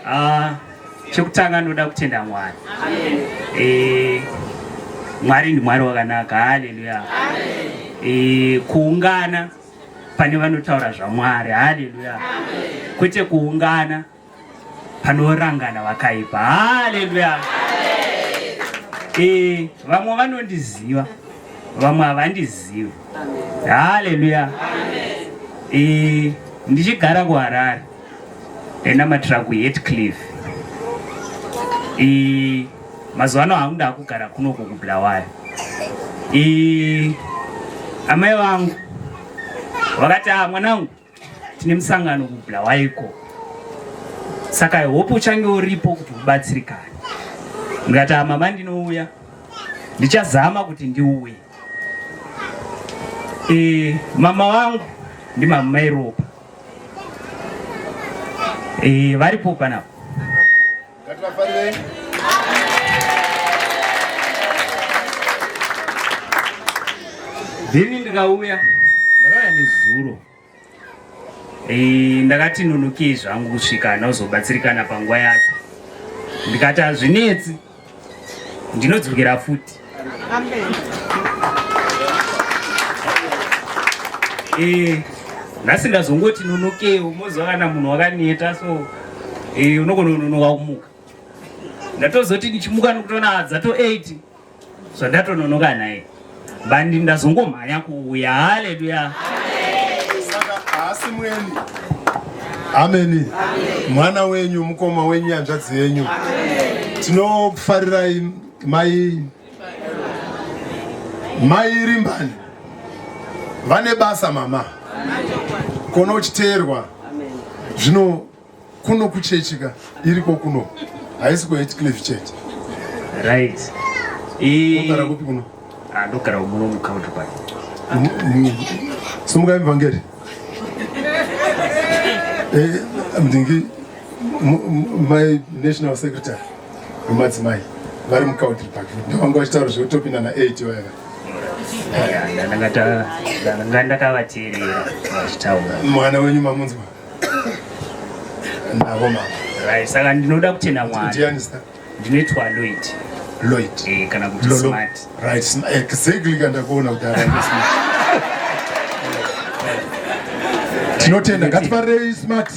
Ah, chekutanga ndoda kutenda Mwari. Eh, Mwari ndi Mwari wakanaka. Haleluya. Eh, kuungana pane vanotaura zvaMwari. Haleluya. Kwete kuungana panorangana vakaipa. Haleluya. Eh, vamwe vanondiziva, vamwe havandizivi. Haleluya. Eh, ndichigara kuHarare ndainamatira kuHatcliffe. Eh, mazuva ano hangu ndakugara kunoko kuBulawayo. Eh, amai vangu vakati ah, mwanangu tine musangano kuBulawayo ikoko, saka I hope uchange uripo kuti ubatsirikane. Ndikati ah, mama ndinouya, ndichazama kuti ndiuye. E, mama vangu ndimama Mairopa. E, varipo panapa. Ngativafarirei. Then ndikauya, ndakauya nezuro. E, ndakati nonokei zvangu kusvika ndauzobatsirikana panguva yacho. Ndikati hazvinetsi, ndinodzokera futi. E, nhasi ndazongoti nonokewo, moziva kana munhu wakaneta so e, unogona kunonoka kumuka. Ndatozoti ndichimuka nokutoona dzato 8 zvandatononoka naye bandi ndazongomhanya kuuya. Haleluya. Saka haasi mweni. Ameni. Mwana wenyu, mukoma wenyu, hanzvadzi yenyu. Tinofarirai mai mai Rimbani. Vane basa mama. Kona uchiteerwa. Zvino kuno kuchechi ka iriko kuno haisi kuHatcliffe chete. Right. Unogara kupi kuno? Ah, ndogara muno muCountry Park. Simukai muvhangeri. Eh, ndingi my national secretary wemadzimai vari muCountry Park ndovanga vachitaura zvekutopinda na8 vaya. Ndanga ndakavateerera vachitaura. Mwana wenyu mamunzwa navo mama. Right, saka ndinoda kutenda Mwari. Ndiani zita? Ndinoitwa Lloyd. Lloyd. Eh, kana kuti Smart. Right, exactly kandakuona kuti ara Smart. Tinotenda, ngatifarei Smart.